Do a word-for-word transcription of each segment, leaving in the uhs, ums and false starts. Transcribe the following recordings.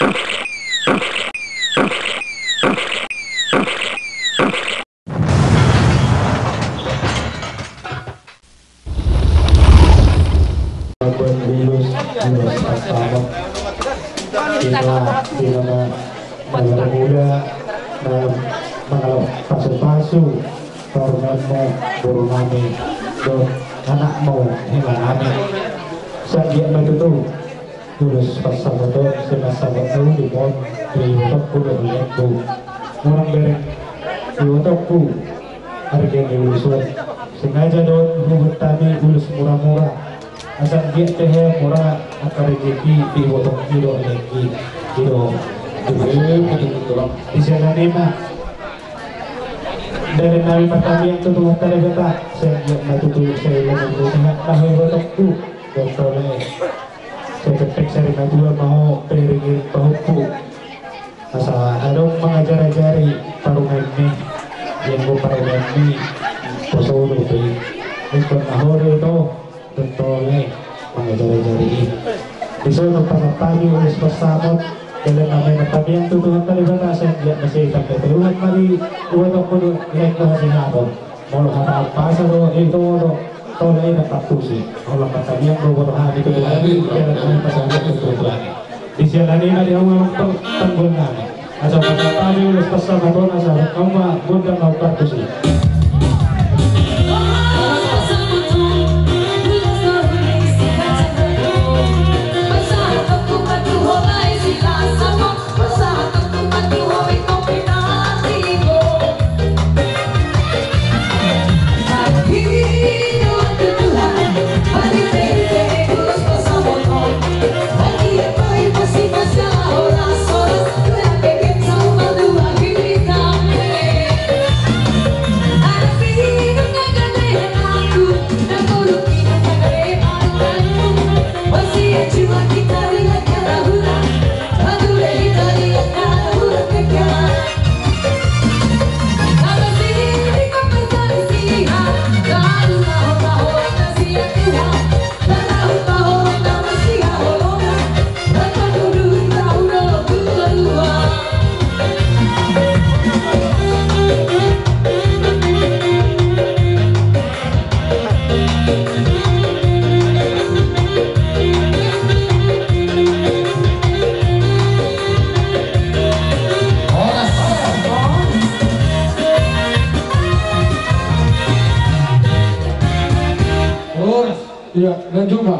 Labuan Ulos, Ulos Pasamot. Ina, ina na, na muda, na mangalap pasu-pasu, parumaenmu, boru nami, dohot anakmu, hela nami. Sai anggiat ma tutu Ulos Pasamot on, sai masamot do di mon, di ibotoku dohot lelengku. Murang bereng ibotoku, harga ni ulos on. Sengaja do hubuat hami ulos mura-mura. Asa anggiat tehe mura angka rejeki di ibotoku dohot lelengki. Ido. Di siala ni i ma. Dari nami martamiang tu Tuhanta Debata, sai anggiat ma tutu sai lemon tu sehat ma ho ibotoku. Dohot lae. Sai pepek sari matua ma ho peringin pahompu. Asa adong mangajar-ajari parumaenmi, ianggo parumaenmi poso dope i. Ingkon na ho do ito, dohot lae, mangajar-ajari i. Dison pasahat hami ulos pasamot, dalan na martamiang tu Tuhanta Debata, sai anggiat na sai tanda taruhan ma di ibotoku dohot lelengku hasihaton. Molo hata ampasa do, eh, do, do, tole, eh, dapat pusi. Molo martamiang do, boto hami tu Tuhan, jalan hami pasahat tu Tuhan. Di siala ni i ma di hamu amang tong, tanggul nami. Asa pasahat hami ulos pasamot on, asa hamu ma gondang na umpartusi. Horas. Ia, na jumpa.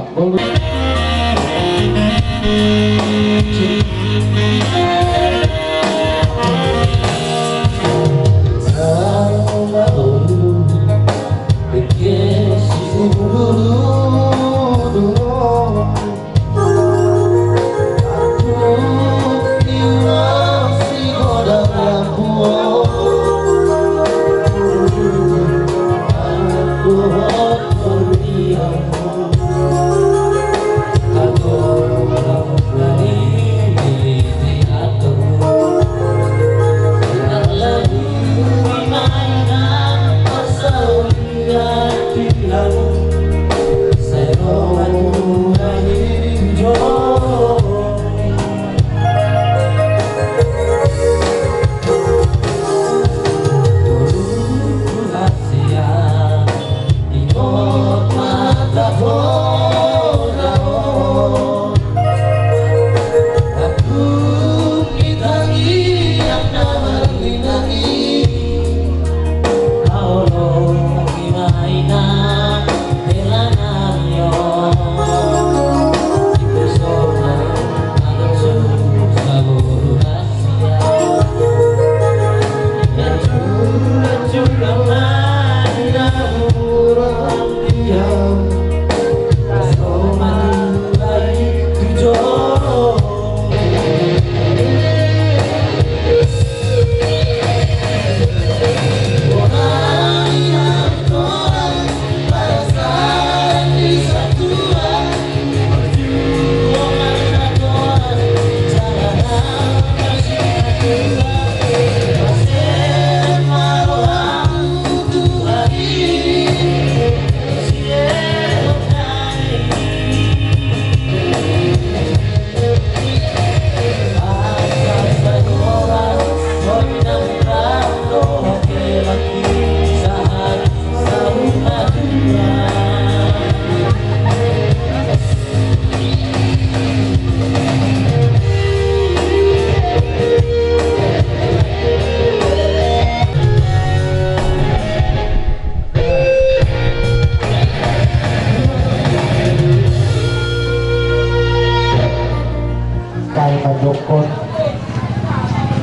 Tanjongkon.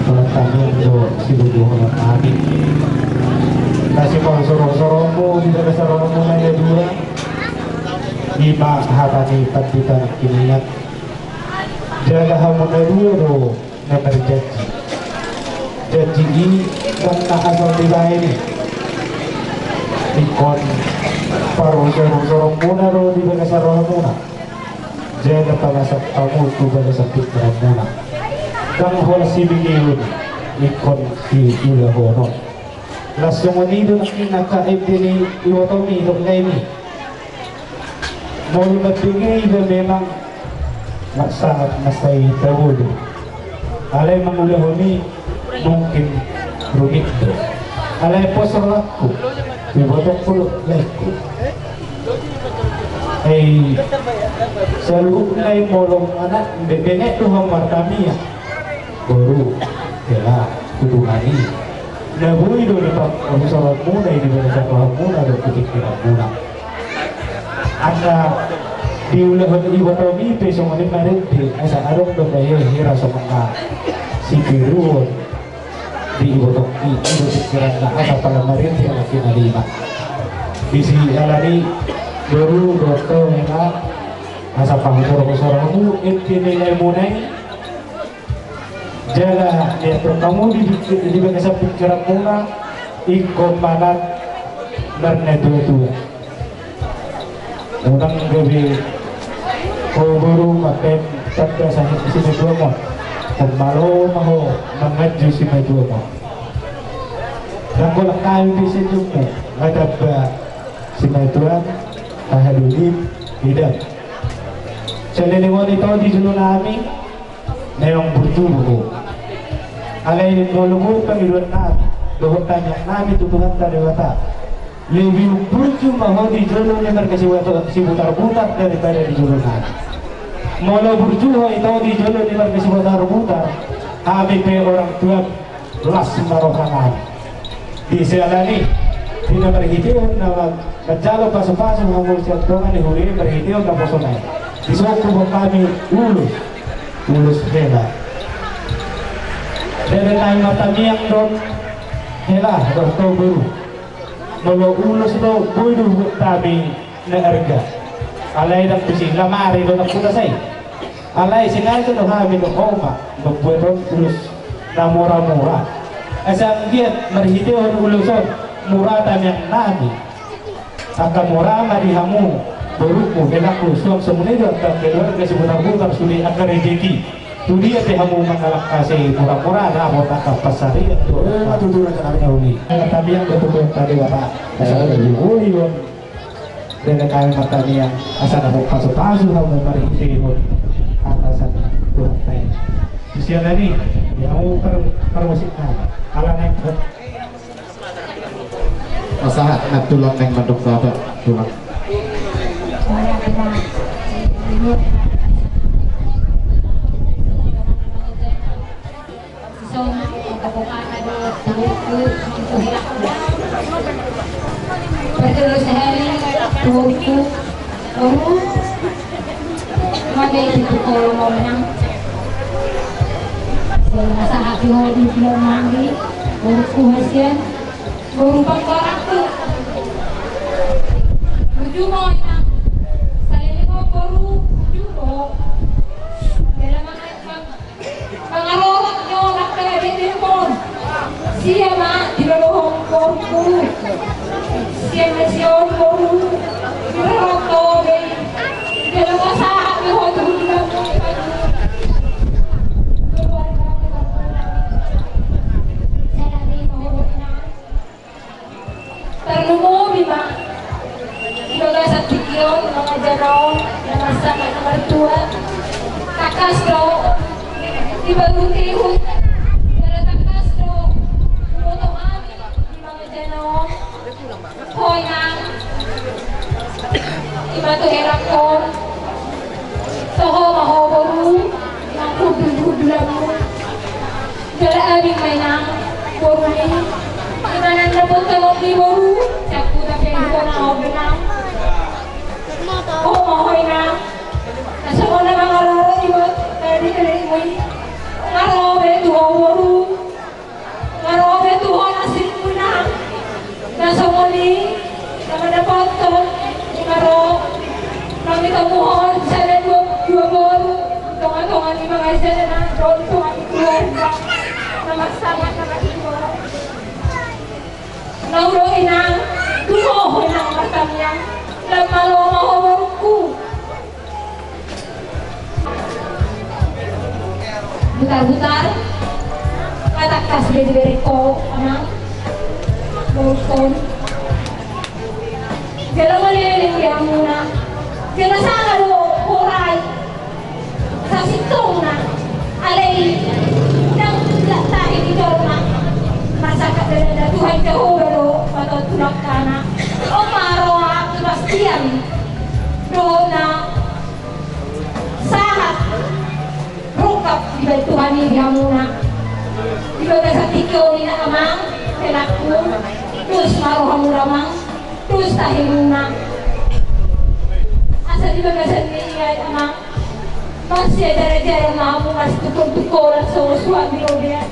Tulang tangiang do sibobohonon nami. Na sipahusorhusoronmu di bagasan rohamuna na dua. Ima hata ni pandita nangkiningan. Jala hamu na dua do na marjanji. Janji i ndang na asal dibaen i. Ingkon parhusorhusoronmuna do di bagasan rohamuna. Jala palasat hamu tu bagasan pingkiranmuna. Ndang holan sibegehon, ingkon siulahonon. Laos songon i do nangkin angka ende ni ibotomi dohot laemi. Molo mambege iba memang marsangat mansai tabo do. Alai mangulahon i mungkin rumit do. Alai pos rohangku, ibotongku dohot laengku. Ai saluhutna i molo anak be-, benget do hamu martamiang. Boru, hela, tu Tuhan i. Na boi do dipahusorhonmuna i di bagasan rohamuna dohot tu pingkiranmuna. Angka diulahon ibotomi pe songon i marende, asa adong do pe hira songon na sipiruon di ibotong i, i do pingkiranna asa pala marende anak i na lima. Disi alani boru dohot hela, asa pahusorhusoronmu ende ni laemuna i. Jala diatur hamu di, di bagasan pingkiranmuna, ingkon manat marnatuatua. Unang gabe ho boru mambaen tanda sahat ni simatuam on. Ingkon malo ma ho manganju simatuam on. Ndang holan hami pe senyummu, nga tamba simatuam, tahadolim, idam. Saleleng on ito di jolo nami, memang burju do ho. Alai molo boru pangidoan nami dohot tangiang nami tu Tuhanta Debata, lebih burju ma ho di jolo ni marga Sibutar-, Sibutarbutar daripada di jolo nami. Molo burju ho ito di jolo ni marga Sibutarbutar, hami pe orang tua las ma roha nami. Di siala ni i, di na marhitehon na ma-, manjalo pasupasu hamu sian tonga ni huria i marhitehon naposona i, dison huboan hami ulos, ulos hela. Bere nami martamiang do hela dohot ho boru. Molo ulos do boi do huboan hami na arga. Alai ndang tusi, lamari do na huta sai. Alai sengaja do hami dohot ho ma mambuat ulos na muramura. Asa anggiat marhitehon ulos on mura tamiang nami. Angka mura ma di hamu borungku, helangku, suang songon i do angka keluarga Sibutarbutar sude angka rejeki. Tu dia pe hamu mangalangka sai muramura, dapot angka pansarian tu. Eh, ma tutu raja nami na uli. Tamiang do tu Tuhanta Debata. Asa, eh, uli on. Dengke nami martamiang asa dapot pasupasu hamu marhitehon atasan Tuhanta i. Di siala ni i, di hamu par-, parmusik nami. Ala naeng, pasahat ma tulang naeng mandok sada tulang. Dison, angka pokana do, tuhurku, mangkuhilak. Parjolo sahali, tuhurku, boru. Mande itu tu kolom orang. Selama sahat di hodi bilang mandi, borungku hasian, boru pangkorakku. Burju ma ho inang. Saleleng on boru, burju ma ho. Dalam angka Mangarorot nyorak kayak bete pon. Sia ma di loloho boru. Sia ma sia on boru. Di loloho tobe. Di loloho sahat di hotu di loloho. Tarlumobi ma di bagasan tingki on, mangajar on, na marsangat na martua. Tangkas do dibaru tihut, jala tangkas do diboto hami di mangajar on. Ho inang, ima tu helangkon. Toho ma ho boru, nang hundul-hundulanmu. Jala abing ma inang, boru i. Ima nang dapot tolong di boru, caku tapi yang kona ho benang. Ho ma ho inang. Asa ho na mangaroro iba, tadi tadi mui. Lam malo ma ho borungku. Butar-butar. Tangkas be dibereng ho, amang. Borungkon. Jala mauliate di hamuna. Jala sanga do hurai. Sasintongna, alai ndang tahe di jolma. Marsangkap dada Tuhan Jahowa do, pato tulak kana. On ma roha kepastian. Dohot na sahat. Rungkap dibahen Tuhan i di hamuna. Di bagasan tingki on, amang, helangku. Dos ma rohamuna, amang. Dos tahemuna. Asa di bagasan ni i, amang. Marsiajar-ajaran ma hamu, marsitungkol-tungkolan songon suhat di robean.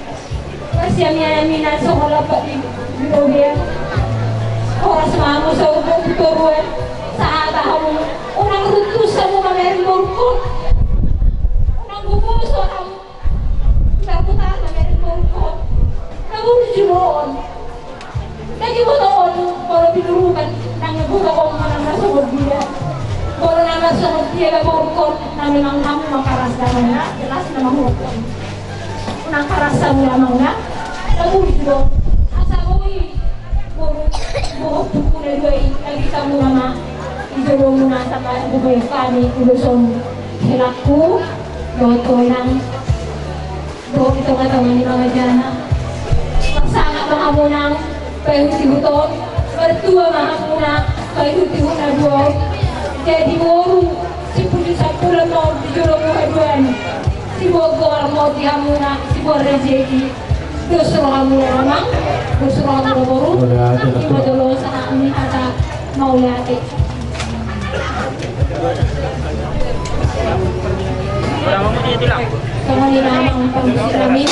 Marsiamin-aminan songon lampak di, di robean. Horas ma hamu saur matua tu toruan. Sahat ma hamu. Unang runtusi hamu mamereng borungkon. Unang gogoso hamu. Butar-butar mamereng borungkon. Na burju do on. Jadi boto on, molo binurukan, nang boto on ma na marsongon dia. Molo na marsongon dia, ba borungkon, na memang hamu mangkaras damangna, jelas nama huakkon. Nang karas hamu damangna, na burju do. Asa boi, boru, boru buku na dua i, lagi hamu nama. Di jolomuna, sama boi kami, ulos on. Helangku, dohot inang. Dohot di tonga-tonga ni mangajana. Marsangap ma hamu nang, paihut-ihut on, martua ma hamuna, paihut-ihut na dua on. Jadi boru, sipuji sampulan ma on di jolomu haduan. Siboan goar ma on di hamuna, siboan rejeki. Dos rohamuna damang, dos rohamuna boru. Mauliate. Ima jolo sahat ni hata. Mauliate. Songon i ma amang pamungsi nami.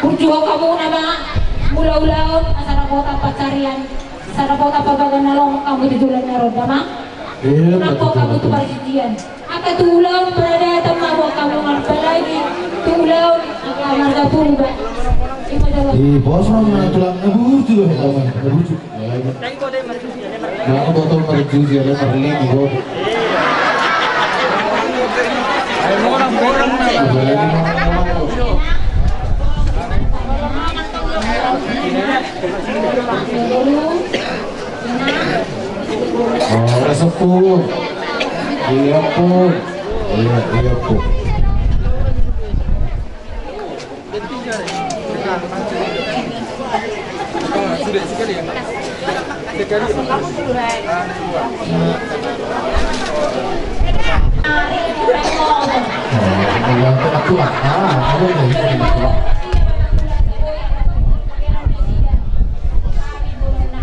Burju hamu nama, mula ulaon, asa dapotan pansarian, asa dapotan pambahenan na lomo hamu tu joloan na ro, nama. Iya, nangkok betul, hamu tu betul. Parjanjian. Angka tu ulaon paradaton ma boan hamu, apalagi tu ulaon angka marga Purba. Ima jolo. Ih, bos, ma, ma, tulang na burju, eh, na burju. Nah, aku botol merjuji, ada merlin, bro. Oh, ada sepuluh. Iya, pun. Iya, iya, pun.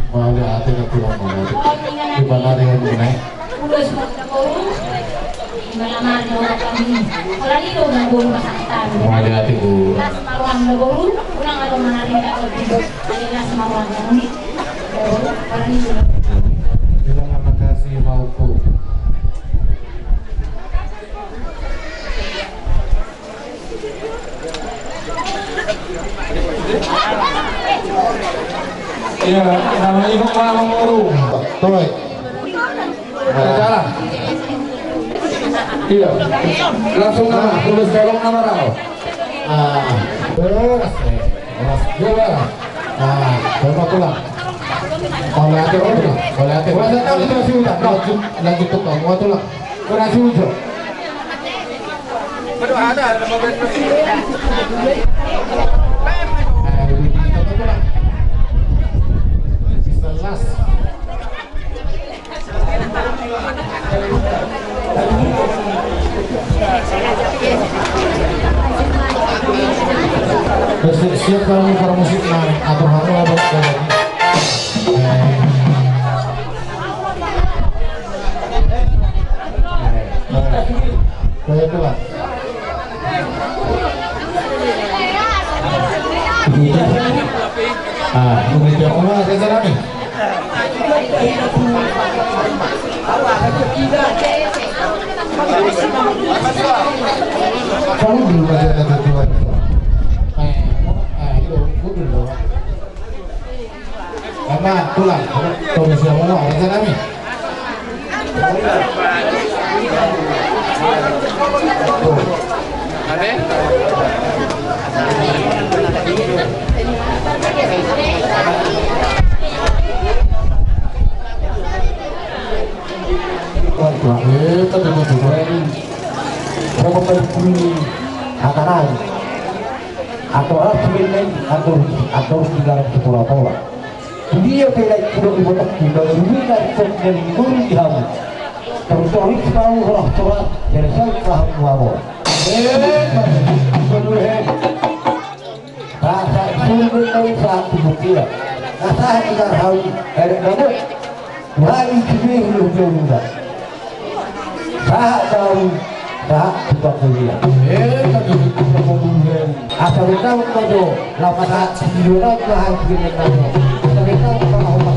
Mauliate, Tulang. Di mana dia, Tulang? Ulos ma naboru, ima lamar jolo kami. Holan i do naboru pasahaton. Mauliate, Bu. Las ma roham naboru, unang adong manarida. Las ma roham naboru. Holan i do. Terima kasih, Pak. Iya, nama ibu Pak Manguru. Toi. Jalan. Iya. Langsung nama, tulis tolong nama rau. Ah, terus. Mas, coba. Ah, coba pulang. Oleh ate, oleh ate. Wah, saya tahu itu masih udah. Lanjut, lanjut tuh, kamu tuh lah. Berhasil, Ujo. Aduh, ada, ada mobil. Eh, lebih tinggi, coba, coba. Bisa las. Terus siap kalau muter musik, nah, atur hanu, atur hanu. Eh. Baik, Tuan. Ah, begitu. Oh, ada jalan nih. Kamu dulu aja, ada Tuan. Eh, eh, itu, itu dulu. Ama, Tulang, komisi yang mau, ada nami. Ate? Tulang, eh, tapi mau coba ini. Berapa kali pun akan ada. Atau harus main, atau, atau harus dilarang sekolah-sekolah. Dia pelai kuda ibotok kuda, rumina kok dari guru di hamu. Terus tahu itu tahu roh tua, dari saya paham hamu. Eh, betul, eh. Rasa sungguh tahu satu bukti ya. Rasa kita tahu, ada kamu. Wah, itu dia, udah, udah, udah. Sahat daun, sahat tukang kuliah. Eh, tapi itu tukang kuliah. Asal tahu kau tu, lama sahat, di luar tu hal begini tahu. Asal tahu kau.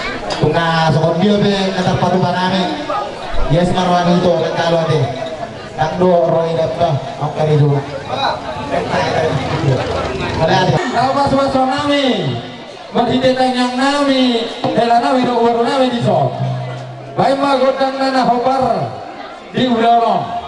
Tung na songon dia pe na tarpatupa nami. Ia si marwani tu kan kalu ate. Nang do ro i dapta angka di juna. Mauliate. Rapas pasu nami. Marhite tangiang nami, hela nami dohot boru nami dison. Baen ma gondang na na hombar di ulaon on.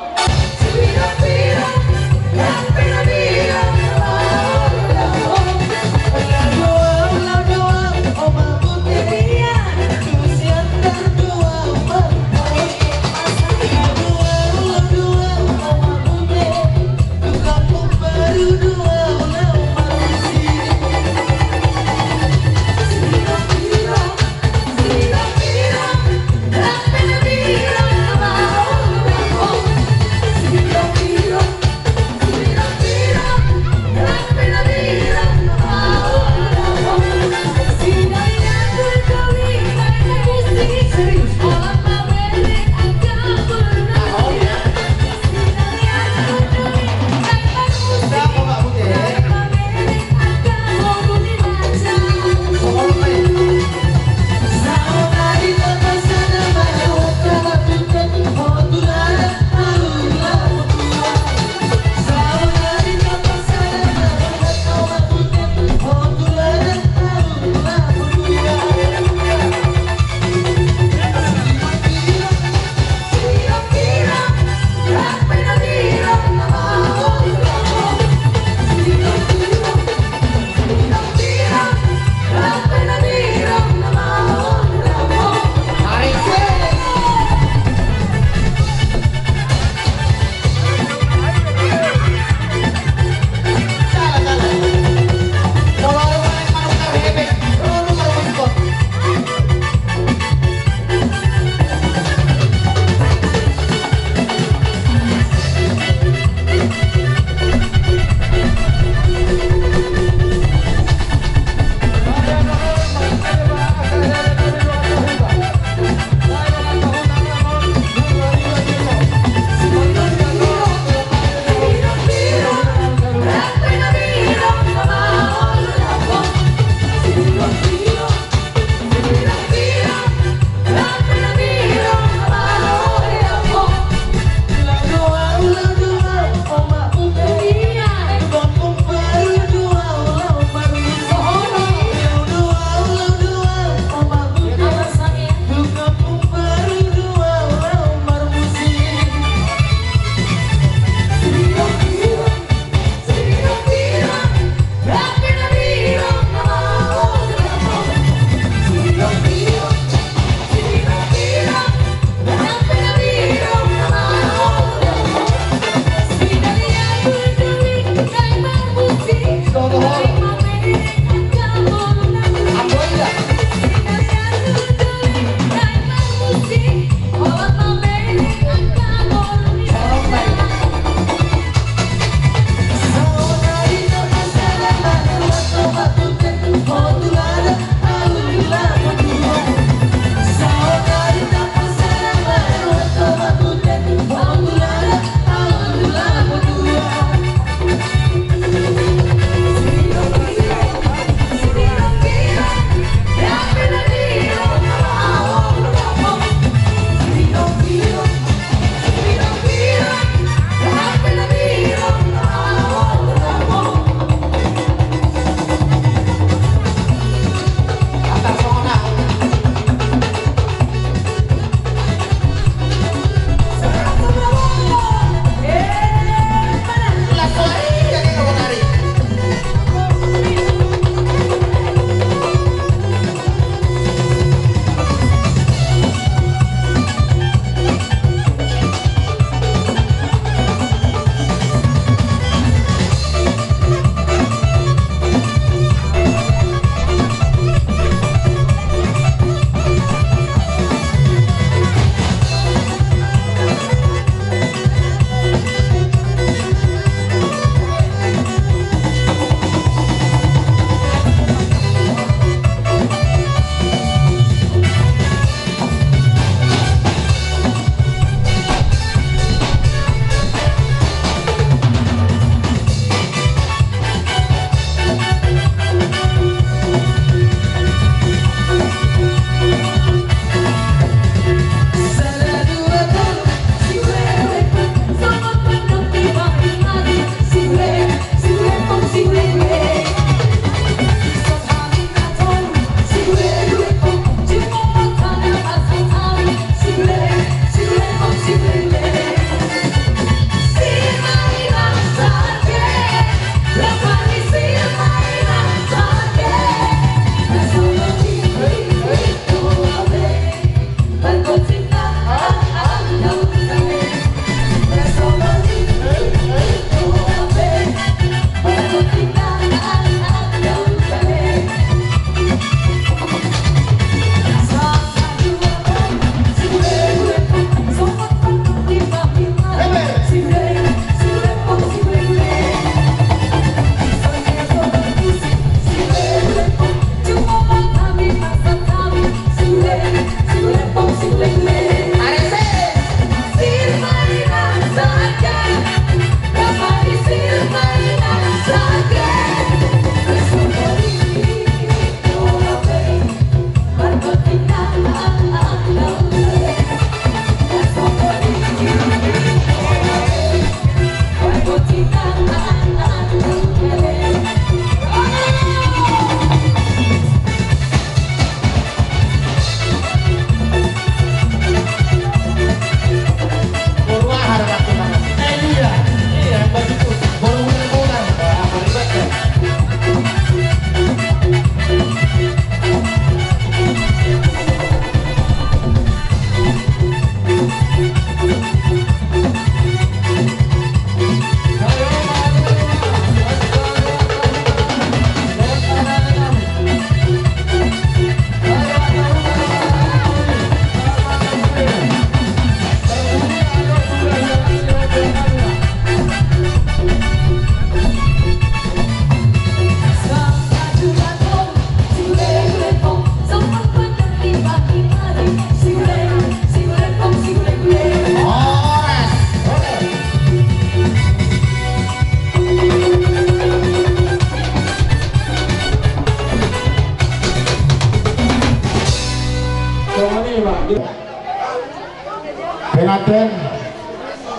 Penganten,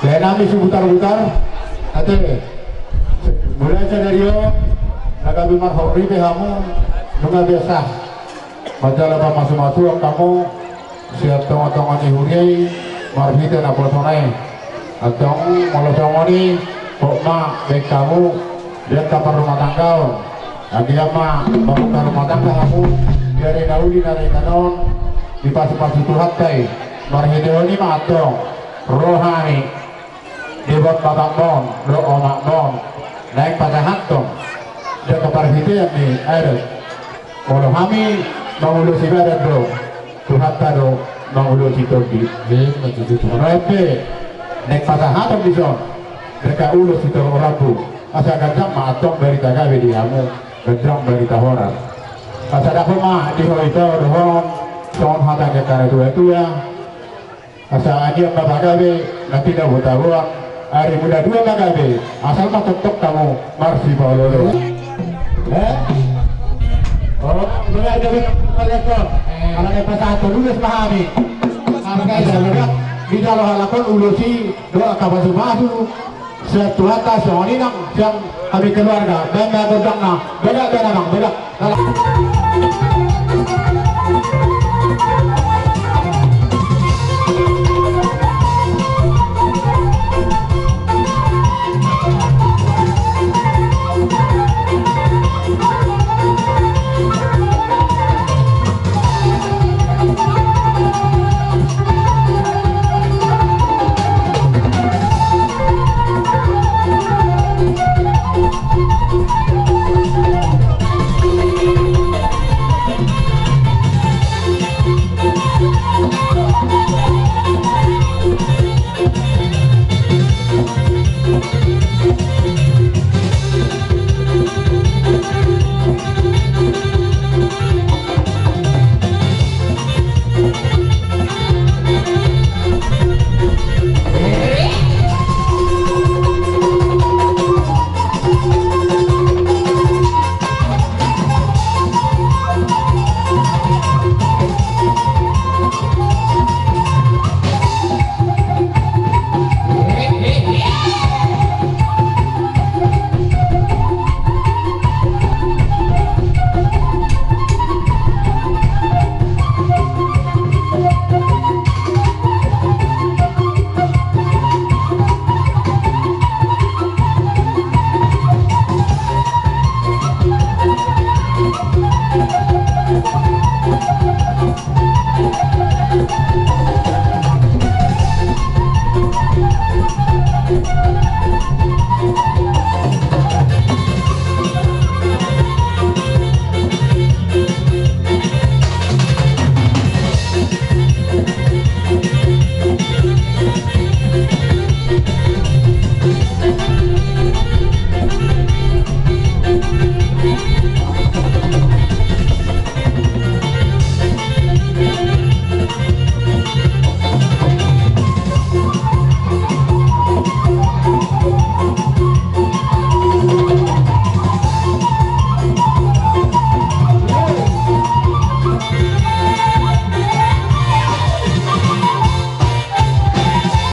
lae nami Sibutarbutar, ate, mulai sadari on, na gabe marhorri pe hamu, nunga biasa manjalo pamasumasuon hamu sian tongatonga ni huria i, marhite naposona i. Antong molo songon i, hot ma baen hamu di angka parrumatanggaon. Anggiat ma mambuka rumah tangga hamu di ari na uli na ringan on, dipasupasu Tuhanta i. Marhitehon i ma antong ro hami, debot bapakmon dohot omakmon, naeng pasahathon di angka parhitean ni adat. Molo hami mangulosi badan do, Tuhanta do mangulosi tondi. Ima tutu. Molo pe naeng pasahaton dison di angka ulos sitorop rambu, asa ganjang ma antong barita gabe di hamu, ganjang barita horas. Asa dapot ma di ho ito dohonon songon hata ni angka natuatua. Asa anggiat ma pagabe na pinabotahon, ari muda dua ma gabe, asal ma tongtong hamu marsipaolooloan. Eh? Oh, benar gabe. Ala naeng pasahathon ulos ma hami. Ala naeng dijalo halak on ulos i dohot angka pasupasu. Sian Tuhanta, songon i nang sian hami keluarga. Baen ma gondangna. Bedak, bedak, nang, bedak.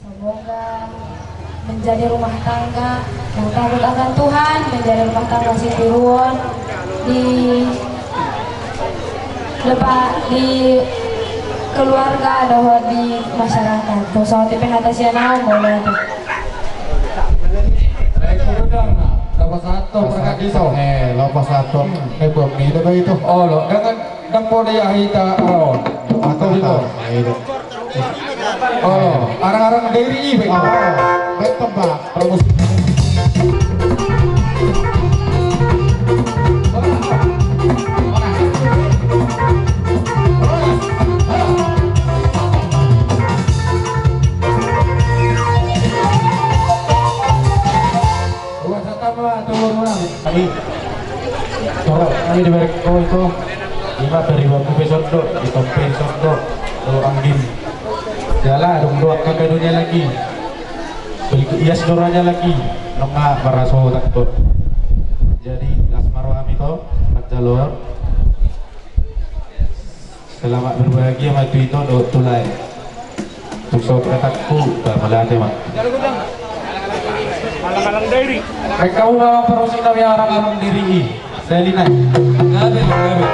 Semoga menjadi rumah tangga yang takut akan Tuhan, menjadi rumah tangga sitiruon di depan, di keluarga dohot di masyarakat. Tuson i pe hata sian ahu, mauliate. Baik, udah, nah. Lapas ato, perangkat iso. Eh, lapas ato. Eh, buat ni, udah baik itu. Oh, lo, jangan, jangan boleh ya, kita, oh. Atau itu. Oh, arang-arang dari ibe. Oh, betul, Pak. Bagus. Ruas atama, turun ulang. Kami. Toro, kami di balik kau itu. Ima beri bambu pe sondo, di tompe sondo, toro anggin. Jala, dong doak kagak dunia lagi. Beli ias doranya lagi. Nonga maraso takut. Jadi, las maro ami to, manjalo. Selamat berbahagia ma tu ito dohot tu lae. Tung so petakku, ba mauliate ma. Malang-malang dairi. Baen hamu ma parmusik nami, arang-arang dairi i. Sahali nai. Gabe, gabe.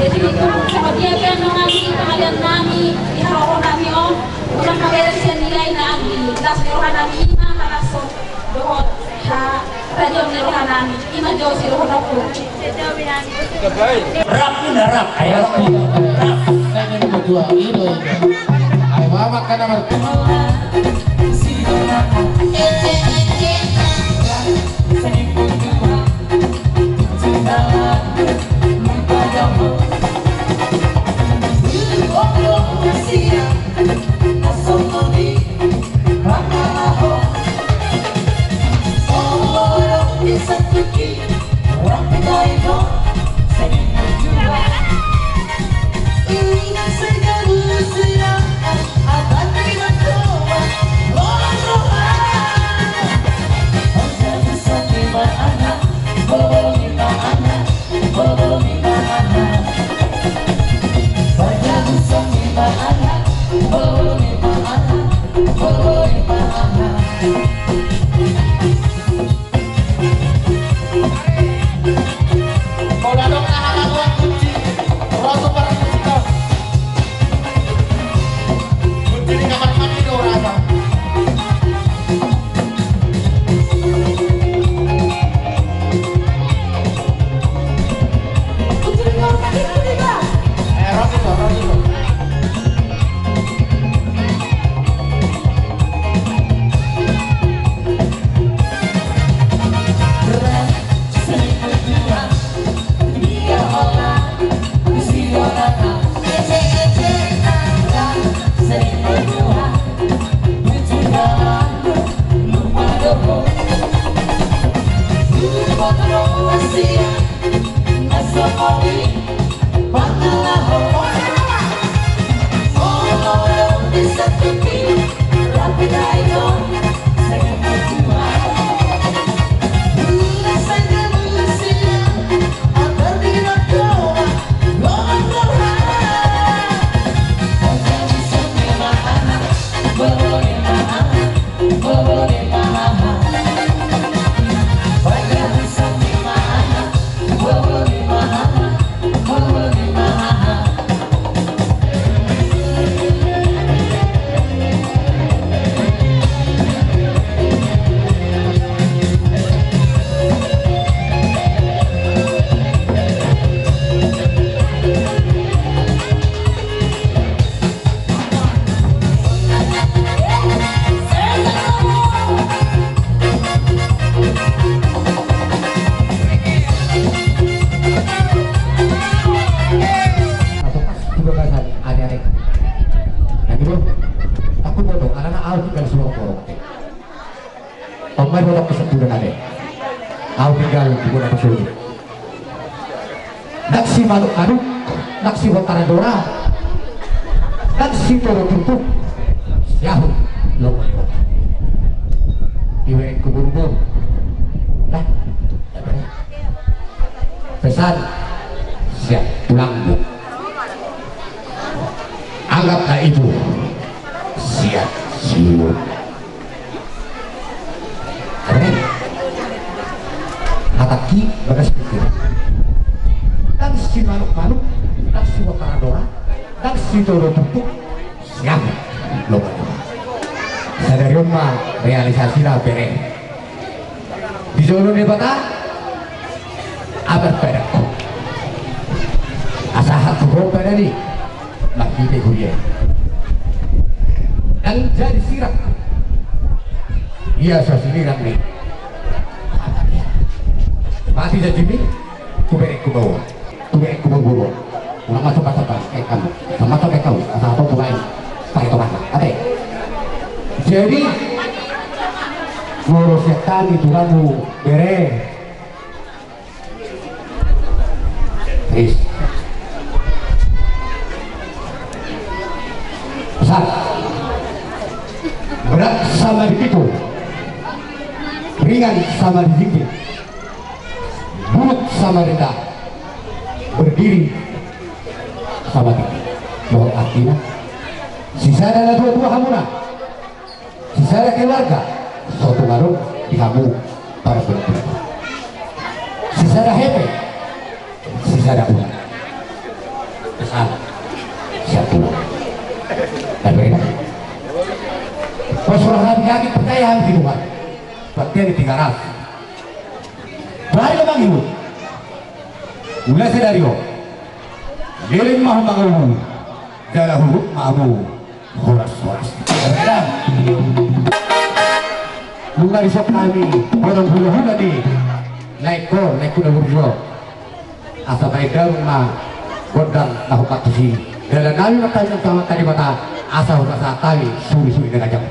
Jadi, seperti yang kami pengalian nami di haro nami on, ulang kabar sian nilai nami, las di roha nami, ima halaso dohot ha, rajo ni roha nami, ima jo si roha nami. Rap, na rap, ayo rap. Rap. Ayo mama kana martu. Di bagasan ane-ane. Na gitu. Aku boto, alana au tinggal suang borong. Pemain botok kesebutan ane. Au tinggal di bola pesulu. Nang si manuk-manuk, nang si hotara dora, nang si toro tutu, si ahu lomo-lomo. Iwe kubur-bur. Nah, pesan siap tulangmu. Anggap na itu. Siap, siap. Keren. Hatangki bagas pikir. Ndang simanuk-manuk, ndang sibotara dora, ndang sitodok tuktuk. Siap. Loba. Sadari on ma realisasi na bere. Di jolo ni Debata, abar padanku. Asa hatuhon padan i marhite huria i. Ndang jadi sirang. Ia so sinirang ni. Mate janjimi, tu berengku baoa. Tu berengku baoa. Unang masuk-masuk, Pak. Eh, kamu. Sama-sama kau. Asal kau mulai. Pakai tomat, Pak. Ate. Jadi, ngurus setan itu kamu bere. Is. Sat. Berat sama dipikul. Ringan sama dijinjing. Buruk sama rendah. Berdiri sama tinggi. Dohot artina. Sisada na tua-tua hamuna. Sisada keluarga, so tung adong di hamu para pendukung. Sisada hepeng, sisada unang. Pesan, siap pulang. Dan mereka, pas orang hati-hati percaya hami di Tuhan. Bagian di tiga ratus. Bari ma mangihut. Ula sadari on. Leleng ma hamu mangolu. Jala huhut ma hamu. Horas, horas. Nunga dison hami, godang hulahula ni. Laengku, laengku na burju. Asa baen damang ma gondang na hombar tusi. Dalan nami ma hami mangkatai Debata. Asa hupasahat hami suri-suri na ganjang.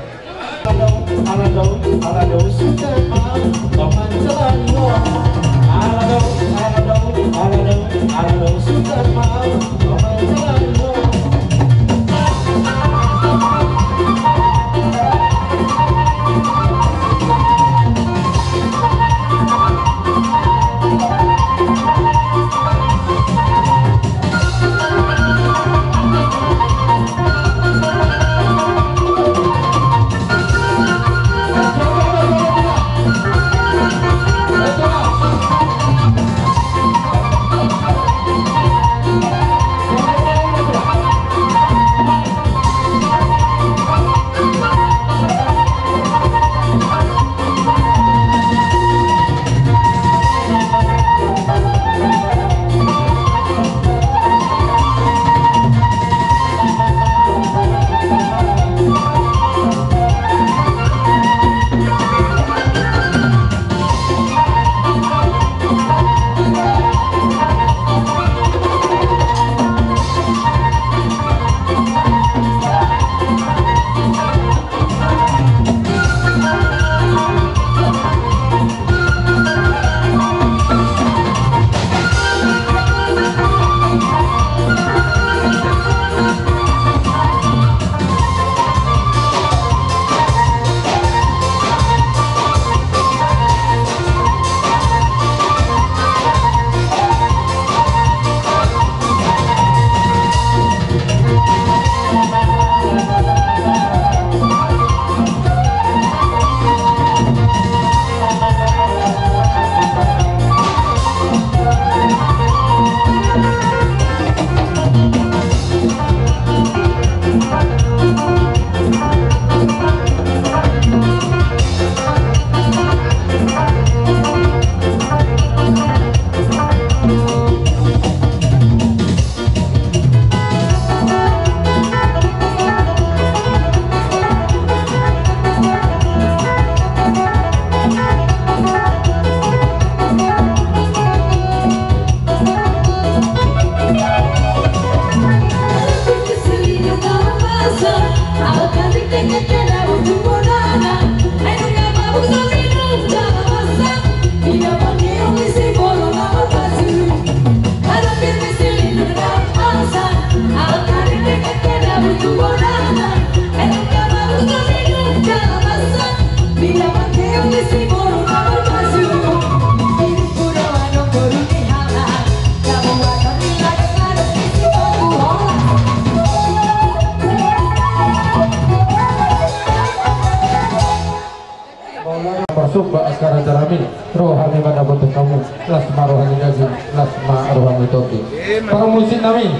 Ba askara jarami, roha ni mana botoh hamu, las ma roha ni daging, las ma roha ni tondi. Para musik nami,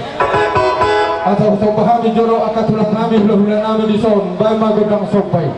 asa somba hami jolo angka tulang nami, hula-hula nami dison, baen ma gondang somba i.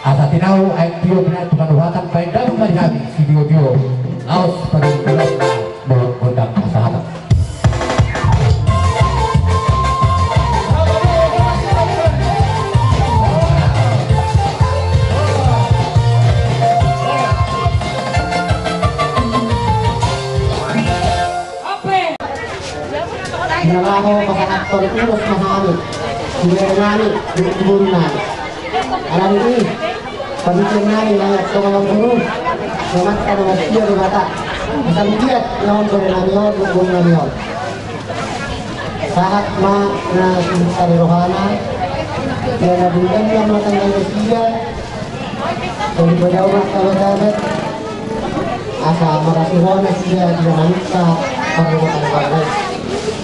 Asa tinau aek tio pinahan tu kanuhatan, baen damang ma di hami sitio-tio. Laos padi pulang na dohot gondang hasahatan. Di na laho pasahathon ulos ma hami tu bere nami dohot tu boru nami. Alani i, panitia nami na mardongan boru, na mangkatai na martua Debata, asa anggiat na on bere nami on dohot boru nami on, sahat ma na sihari rohana, ia na denggan ma tanggal nasida, jadi pada umat sahabat-sahabat, asa marasi roha nasida di na manungka parroha parroha.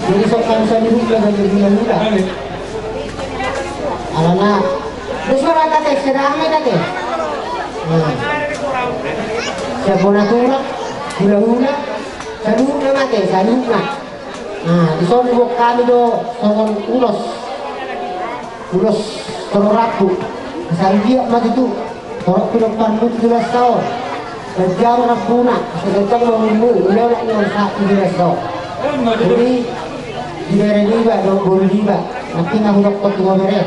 Jadi sok kami saluhutna gabe hula-hula. Alana, dos ma rata tes, sedang ma tes. Nah. Siap bona turak, hula-hula, saluhutna ma tes, saluhutna. Nah, dison diboan hami do songon ulos. Ulos torop rambu. Asa anggiat ma tutu torop pinompar mu tu joloan on. Ganjang rambuna, asa ganjang ma umurmu, ulaon ni on sahat tu joloan on. Jadi, di bere niba, dohot boru niba, nanti na hudokkon tu bere.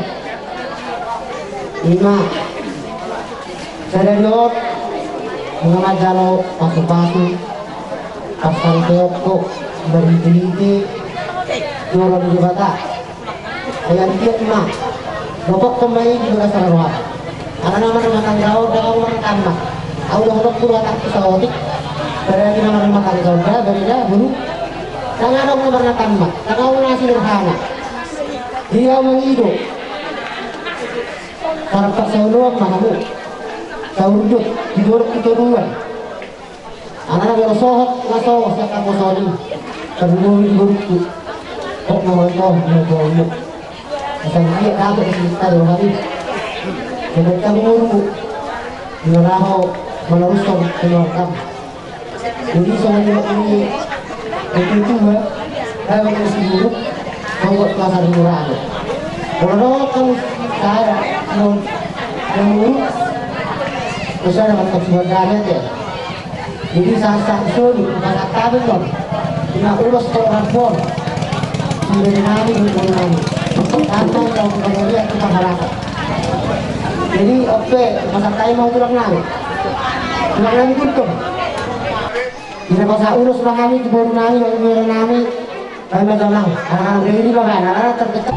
Ima. Sada ni on, nunga manjalo pasu-pasu, parsaripeon, marhite-hite joro ni Debata. Ai anggiat ma dohonon ma i di bagasan roha. Alana na marrumah tangga on, ndang adong marnatammat. Au dohononku rohatangku saotik. Berarti na marrumah tangga on da, berarti boru. Ndang adong na marnatammat, ndang adong na sederhana. Dia mangido. Tarpaksa oloan ma hamu. Saurdot, di borok tu toruan. Alana molo sohot, na sohot sian hamu soni. Tarlumobi di borukku. Hot na molo sohot, di borukku. Asa dia dapot di sini tadi hari. Jadi kamu ngurungku. Di laho manarushon keluarga. Jadi songon i. Yang kedua, kalau yang sibuk, monggo pasar murah. Kalau kan saya non yang urus, terus ada tempat buat dana ya. Jadi saat saat solu, pas kami non, ina ulos ke orang pun, sambil nami dan nami, tanpa yang mengalir kita harapkan. Jadi oke, masa kayu mau tulang nami, tulang nami tutup. Ina pasa ulos ma hami tu boru nami, boru nami, kami ma damang, anak-anak diri ma bana, anak terdekat.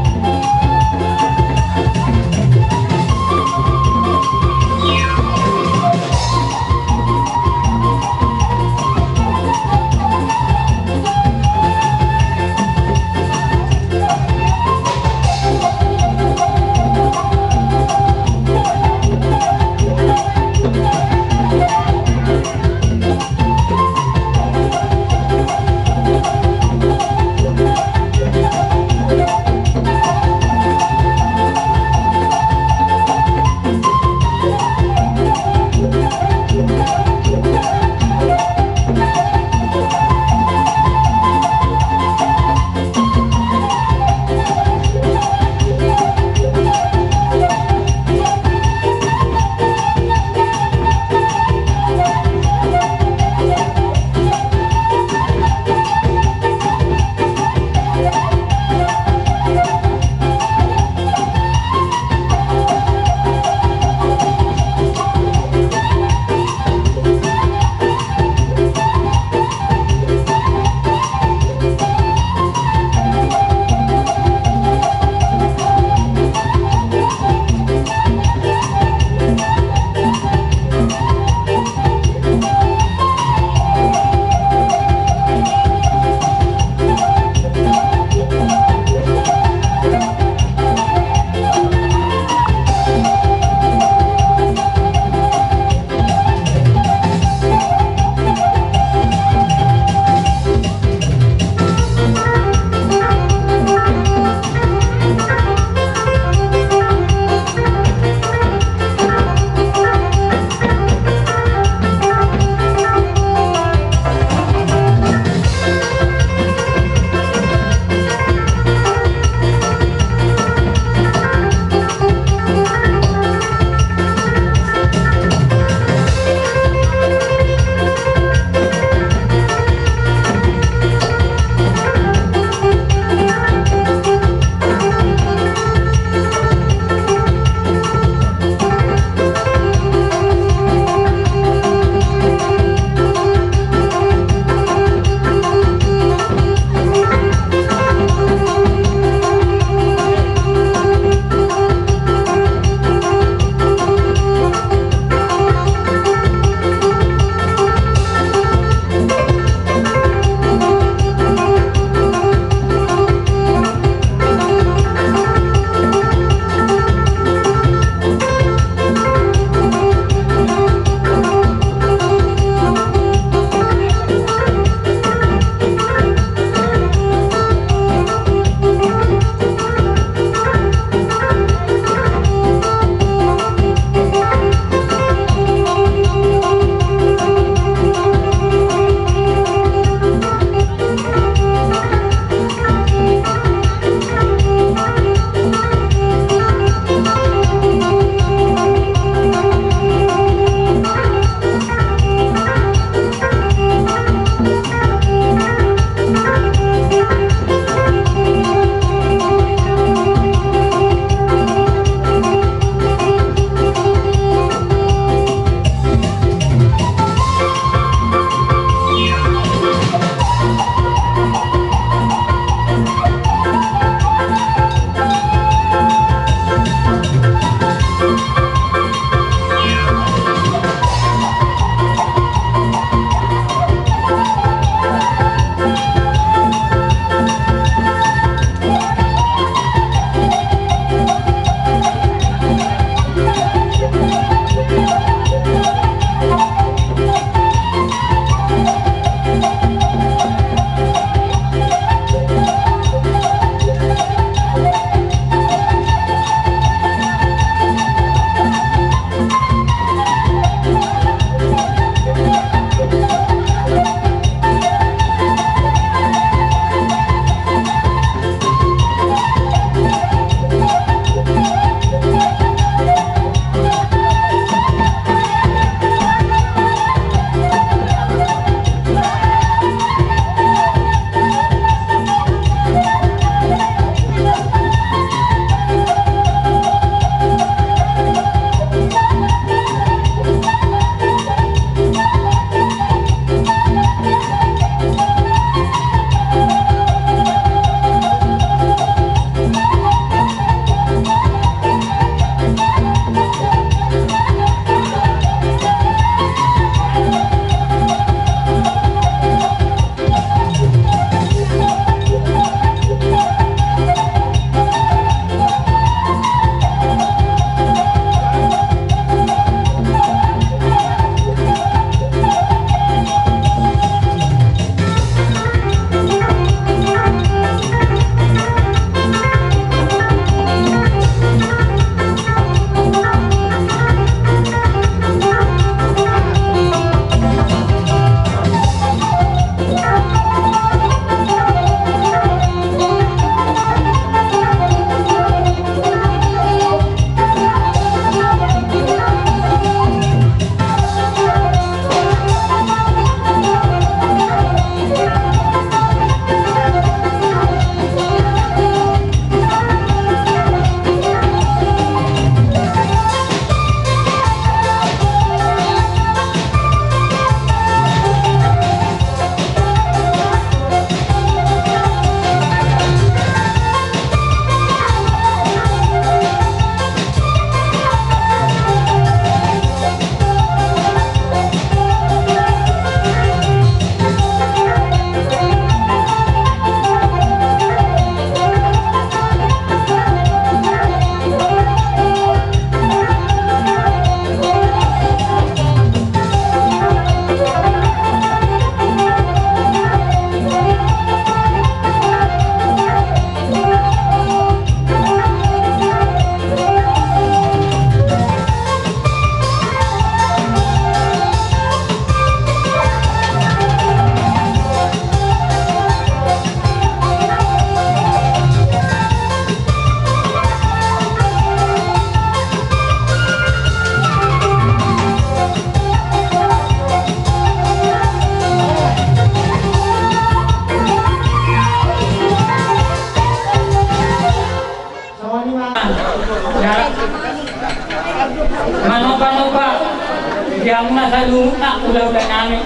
Di hamuna saluhutna hulahula nami.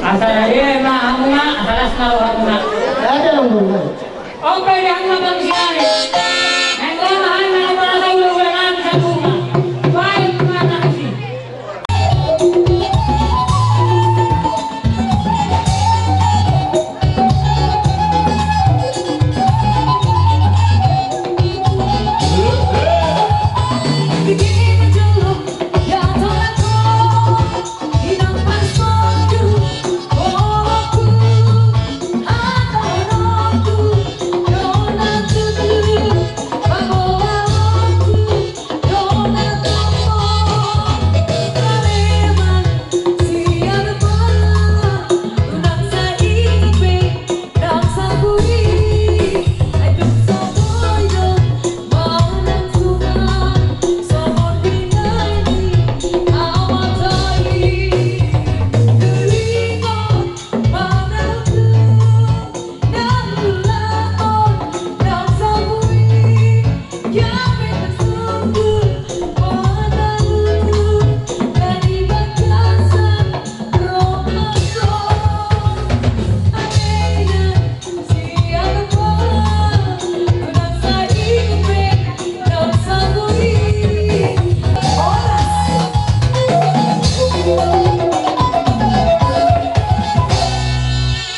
Asa dame ma hamuna, asa las ma rohamuna. Ada yang berubah. Oke, di hamuna bangsi nami. Yang lama hari mana para hulahula nami saluhutna. Baik, mana sih?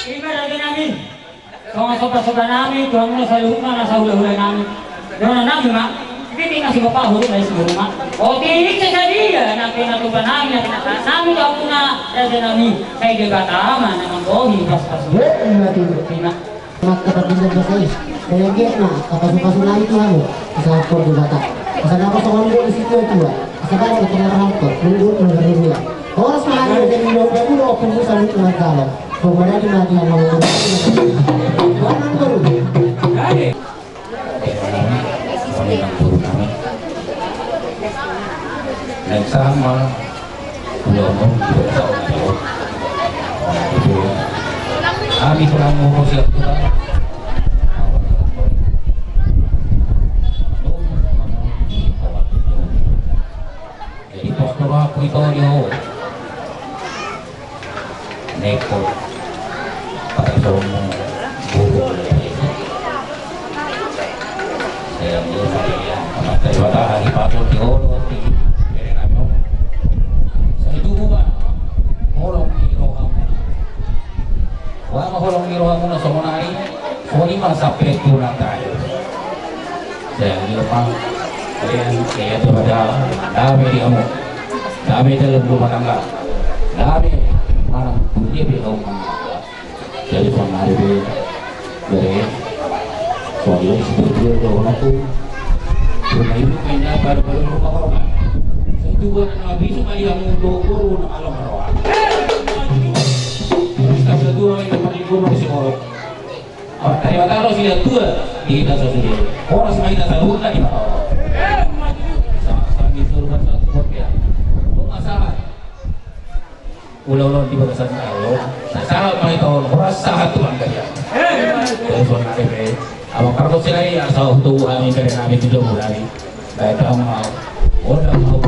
Ima raja nami. Songon soba-soba nami tu hamuna saluhutna na sahula-hula nami. Dona nami ma, piting na sibapa huruk na ismuruma. Otik sadia na pinatupa nami na pinatupa nami tu hamuna raja nami. Sai Debata ma na manggohi pas-pas. Ima. Maka tapinjam basa i. Sai anggiat ma tapasu-pasu nami tu hamu. Asa hapor Debata. Asa dapot songon do di situa-tua. Asa dapot na pinarhalto. Nunggu nunggu dia. Horas ma hami jadi nunggu nunggu ompung musa nunggu nunggu. Jadi pos tu rohangku ito di ho. Neko. Pakai somu. Buru. Saya mau saya. Mata mata hari patut di ho. Di bere namo. Saya tunggu, Pak. Holong di roham. Wa ma holong ni rohamuna songon ari, songon i ma sampe tu na tahe. Sai anggiat ma, kalian, kalian tu pada dame di hamu. Dame dalam rumah tangga. Dame manang tu dia be hamu. Jadi songon ari be, bere. Songon i seperti itu, aku. Rumah ibu kayaknya baru-baru rumah orang. Saya juga na bisa melihat mudo guru na alam roa. Kita berdua ini pergi guru di Singorok. Apa tadi kata lo sudah tua? Kita sudah. Orang semua kita tahu tadi apa? Sama-sama di surga satu kopi ya. Rumah sahat. Ulaon di bagasan Allah. Sahat ma ito, horas sahat tu angka dia. Jadi songon i be. Abang parkon sinai asa hutu hami bere nami tu jolo nami. Baik kamu mau. Udah mau.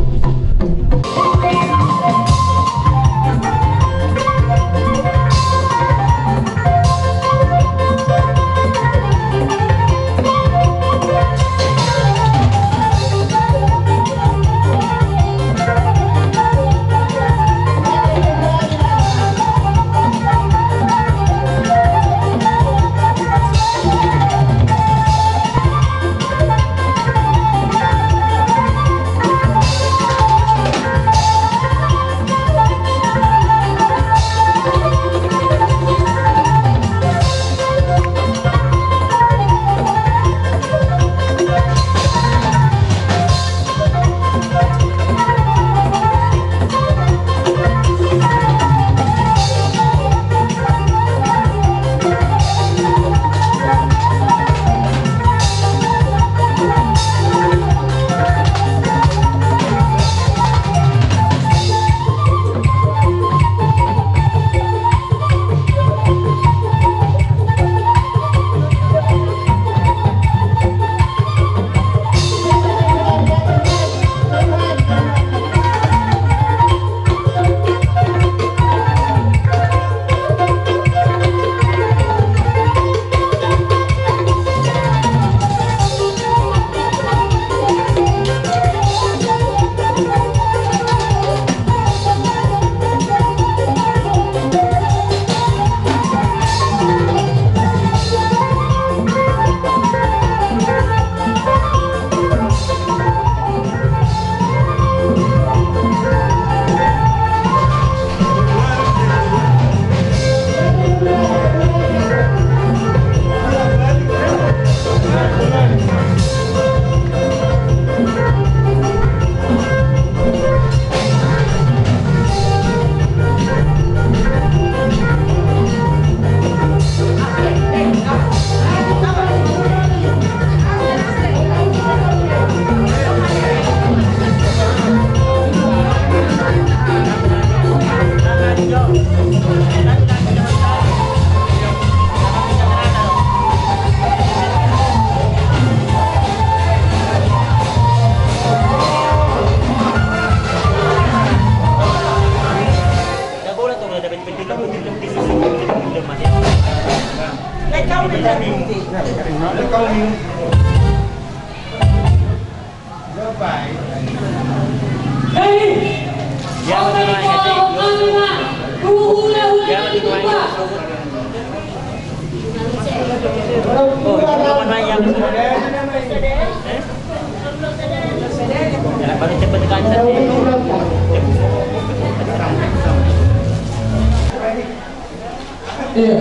Iya,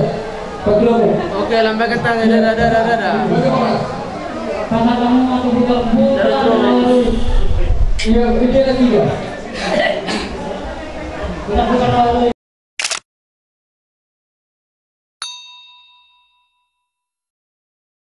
Pak Gubernur. Oke, lambaikan tangan. Dadah, dadah, dadah. Iya, video lagi ya.